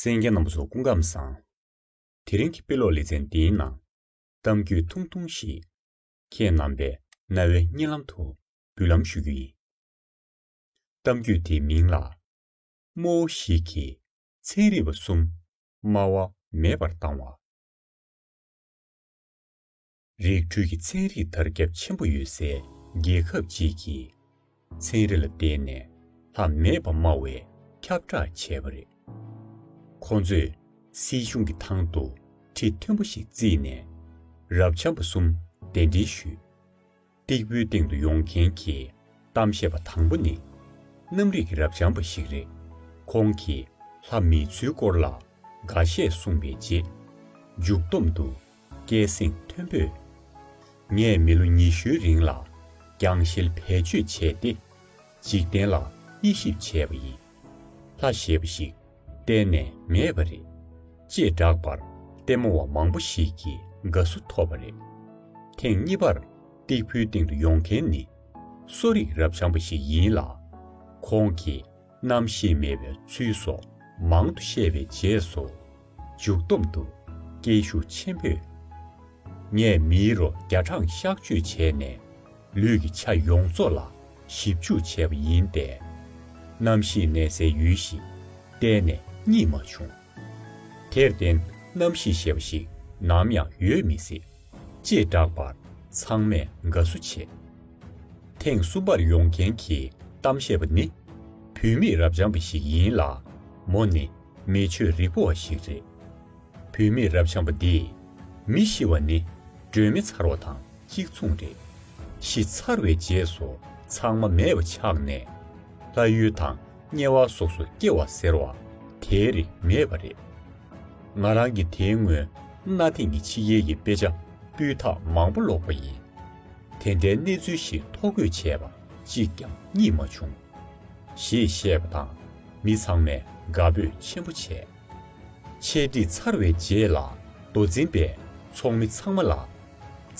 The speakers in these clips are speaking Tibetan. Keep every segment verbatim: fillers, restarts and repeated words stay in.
གསན་མཁན་རྣམ་པ་ཚོ་སྐུ་ཁམས་བཟང་། དེ་རིང་གི་དཔེ་ཀློག་ལེ་ཚན་འདིའི་ནང་གཏམ་རྒྱུད་ཐུང་ཐུང་ཞིག་ཁྱེད་རྣམ་པའི་རྣ་བའི་སྙན་ལམ་དུ་འབུལ་ལམ་ཞུ་རྒྱུ་ཡིན། གཏམ་རྒྱུད་དེའི་མིང་ལ། རྨོ་བོ་ཞིག་གིས་ཚན་རིག་པ་གསུམ་སྨྲ་བ་མེད་པར་བཏང་བ། རིགས་རུས་ཀྱི་ཚན་རིག་དར་ཁྱབ་ཆེན་པོ་ཡོད་སའི་རྒྱལ་ཁབ་ཅིག་གིས་ཚན་རིག་ལ་བརྟེན་ནས་ལྷ་མེད་པར་སྨྲ་བའི་ཁྱབ་བསྒྲགས་བྱས་པ་རེད། ཁོང་ཚོས་སྲིད་གཞུང་གི་ཐང་དུ་ཁྲི་མཐོན་པོ་ཞིག་བརྩིགས་ནས་རབ་འབྱམས་པ་གསུམ་གདན་འདྲེན་ཞུས། སྟེགས་བུའི་སྟེང་དུ་ཡོང་མཁན་གྱི་གཏམ་བཤད་པ་དང་པོ་ནི་གནམ་རིག་གི་རབ་འབྱམས་པ་ཞིག་རེད། ཁོང་གིས་ལྷ་མེད་ཚུལ་སྐོར་ལ་འགའ་ཤས་གསུངས་པའི་རྗེས། མཇུག་བསྡོམས་དུ་སྐད་གསེང་མཐོན་པོས། ངས་མི་ལོ་ཉི་ཤུའི་རིང་ལ་རྒྱང་ཤེལ་བེད་སྤྱོད་བྱས་ཏེ། འཇིག་རྟེན་ལ་དབྱེ་ཞིབ་བྱས་པ་ཡིན། ལྷ་ཞེས་པ་ཞིག་གཏན་ནས་མེད་པ་རེད། ཅེས་བསྒྲགས་པར་ལྟད་མོ་བ་མང་པོ་ཞིག་གིས་དགའ་བསུ་ཐོབ་པ་རེད། ཐེངས་གཉིས་པར་སྟེགས་བུའི་སྟེང་དུ་ཡོང་མཁན་ནི་གསོ་རིག་རབ་འབྱམས་པ་ཞིག་ཡིན་ལ། ཁོང་གིས་རྣམ་ཤེས་མེད་པའི་ཚུལ་སོགས་མང་དུ་བཤད་པའི་རྗེས་སུ། མཇུག་བསྡོམས་དུ་སྐད་ཤུགས་ཆེན་པོས། ངས་མིའི་རོ་བརྒྱ་གྲངས་གཤག་བཅོས་བྱས་ནས་ལུས་ཀྱི་ཆ་ཡོངས་རྫོགས་ལ་ཞིབ་འཇུག་བྱས་པ་ཡིན་ཏེ། རྣམ་ཤེས་གནས་སའི་ཡུལ་ཞིག་གཏན་ནས་རྙེད་མ་བྱུང་། དེར་བརྟེན་རྣམ་ཤེས་ཞེས་པ་ཞིག་ནམ་ཡང་ཡོད་མི་སྲིད། ཅེས་བསྒྲགས་པར་ཚང་མས་དགའ་བསུ་བྱས། ཐེངས་གསུམ་པར་ཡོང་མཁན་གྱི་གཏམ་བཤད་པ་ནི་བུད་མེད་རབ་འབྱམས་པ་ཞིག་ཡིན་ལ། མོ་ནི་མི་ཆོས་རིག་པ་བ་ཞིག་རེད། བུད་མེད་རབ་འབྱམས་པ་འདིས་མི་ཤི་བ་ནི་སྒྲོན་མེ་ཚར་བ་དང་གཅིག་མཚུངས་རེད། ཤི་ཚར་བའི་རྗེས་སུ་ཚང་མ་མེད་པ་ཆགས་ནས་ལྷ་ཡུལ་དང་དམྱལ་བ་སོགས་སུ་སྐྱེ་བ་ཟེར་བ་དེ་རིགས་མེད་པ་རེད། ང་རང་གིས་དེའི་སྔོན་གནའ་དེང་གི་ཕྱི་རྒྱལ་གྱི་དཔེ་ཆ་སྤུས་དག་མང་པོ་ཀློག་པ་ཡིན། དེ་འདྲའི་གནས་ཚུལ་ཞིག་ཐོ་འགོད་བྱས་པ་གཅིག་ཀྱང་རྙེད་མ་བྱུང་། ཞེས་བཤད་པ་དང་མི་ཚང་མས་དགའ་འབོད་ཆེན་པོ་བྱས། འཆད་ཁྲིད་ཚར་བའི་རྗེས་ལ་མདོ་འཛིན་པས་ཚོགས་མི་ཚང་མ་ལ།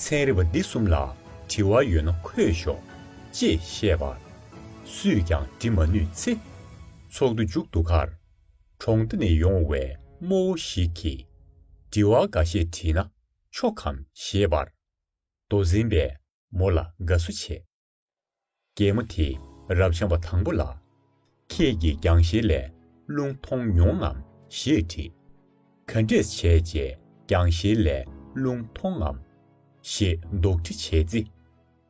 ཚན་རིག་པ་འདི་གསུམ་ལ་དྲི་བ་ཡོད་ན་འཁོད་ཤོག་ཅེས་བཤད་པར། སུས་ཀྱང་འདྲི་མ་ནུས་ཚེ། ཚོགས་འདུ་མཇུག་བསྡུ་ཁར། གྲོང་སྡེ་ནས་ཡོང་བའི་རྨོ་བོ་ཞིག་གིས། དྲི་བ་འགའ་ཤས་དྲིས་ན་ཆོག་གམ་ཞེས་པར། མདོ་འཛིན་པས་མོ་ལ་དགའ་བསུ་བྱས། རྒན་མོ་དེས་རབ་འབྱམས་པ་དང་པོ་ལ། ཁྱེད་ཀྱིས་རྒྱང་ཤེལ་ལས་རླུང་མཐོང་མྱོང་ངམ་ཞེས་དྲིས། ག་འདྲས་བྱས་རྗེས་རྒྱང་ཤེལ་ལས་རླུང་མཐོང་ངམ་ཞེས་དོགས་འདྲི་བྱས་ཚེ།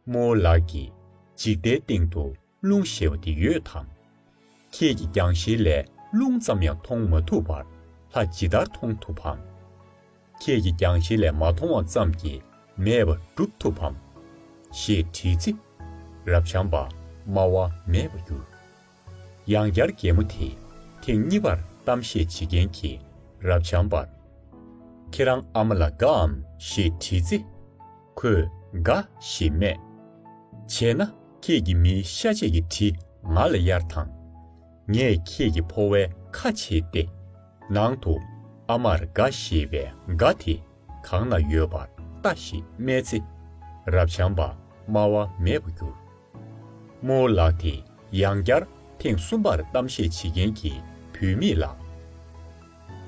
རྨོ་བོ་ལགས་ཀྱིས་འཇིག་རྟེན་སྟེང་དུ་རླུང་ཞེས་པ་དེ་ཡོད་དམ། ཁྱེད་ཀྱིས་རྒྱང་ཤེལ་ལས་རླུང་ཙམ་ཡང་མཐོང་མ་ཐུབ་པར་ལྷ་ཇི་ལྟར་མཐོང་ཐུབ་བམ། ཁྱེད་ཀྱིས་རྒྱང་ཤེལ་ལས་མ་མཐོང་བ་ཙམ་གྱིས་མེད་པར་སྒྲུབ་ཐུབ་བམ། ཞེས་དྲིས་ཚེ། རབ་འབྱམས་པ་སྨྲ་བ་མེད་པར་གྱུར། ཡང་བསྐྱར་རྒན་མོ་དེས་ཐེངས་གཉིས་པར་གཏམ་བཤད་བྱེད་མཁན་གྱི་རབ་འབྱམས་པར། ཁྱེད་རང་ཨ་མ་ལ་དགའ་འམ་ཞེས་དྲིས་ཚེ། ཁོས་དགའ་ཞེས་སྨྲས། བྱས་ན་ཁྱེད་ཀྱིས་མིའི་ཤ་ཆས་ཀྱི་དྲི་ང་ལ་གཡར་དང་། ངས་ཁྱེད་ཀྱི་ཕོ་བའི་ཁ་ཕྱེས་ཏེ། ནང་དུ་ཨ་མར་དགའ་ཞེས་པའི་དགའ་དེ་གང་ན་ཡོད་པར་ལྟ་ཞེས་སྨྲས་ཚེ། རབ་འབྱམས་པ་སྨྲ་བ་མེད་པར་གྱུར། རྨོ་བོ་ལགས་དེས་ཡང་བསྐྱར་ཐེངས་གསུམ་པར་གཏམ་བཤད་བྱེད་མཁན་གྱི་བུད་མེད་ལ།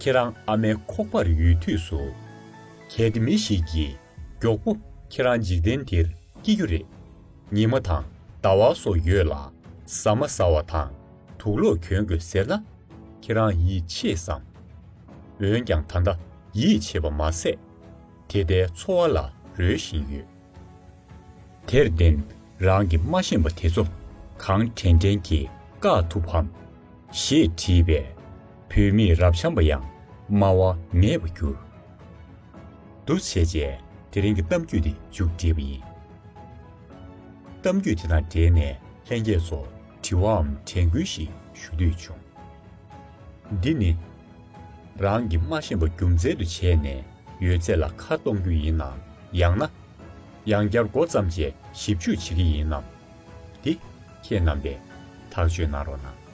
ཁྱེད་རང་ཨ་མའི་ཁོག་པར་ཡོད་དུས་སུ། གལ་ཏེ་མི་ཞིག་གིས་མགྱོགས་པོ་ཁྱེད་རང་འཇིག་རྟེན་འདིར་སྐྱེ་རྒྱུ་རེད། ཉི་མ་དང་ཟླ་བ་སོགས་ཡོད་ལ་ཟ་མ་ཟ་བ་དང་དུག་ལོག་གྱོན་དགོས་ཟེར་ན། ཁྱེད་རང་ཡིད་ཆེས་སམ། འོན་ཀྱང་ད་ལྟ་ཡིད་ཆེས་པ་མ་ཟད། དེ་ལྟའི་འཚོ་བ་ལ་རོལ་བཞིན་ཡོད། དེར་བརྟེན་རང་གིས་མ་ཤེས་པ་དེ་ཚོ་གང་དྲན་དྲན་གྱིས་བཀག་ཐུབ་བམ། ཞེས་དྲིས་པས། བུད་མེད་རབ་འབྱམས་པ་ཡང་སྨྲ་བ་མེད་པར་གྱུར། འདུག་བྱས་རྗེས་དེ་རིང་གི་གཏམ་རྒྱུད་འདི་མཇུག་བསྒྲིལ་བ་ཡིན། གཏམ་རྒྱུད་དེ་དང་འབྲེལ་ནས་ལྷན་རྒྱས་ཚོར་དྲི་བའམ་དྲན་སྐུལ་ཞིག་ཞུ་འདོད་བྱུང་། འདི་ནི། རང་གིས་མ་ཤེས་པ་རྒྱུ་མཚན་དུ་བྱས་ནས་ཡོད་ཚད་ལ་ཁ་གཏོང་རྒྱུ་ཡིན་ནམ། ཡང་ན། ཡང་བསྐྱར་མགོ་བརྩམས་རྗེས་ཞིབ་འཇུག་བྱེད་ཀྱི་ཡིན་ནམ། འདི་ཁྱེད་རྣམ་པས་ཐག་གཅོད་གནང་རོགས་གནང་།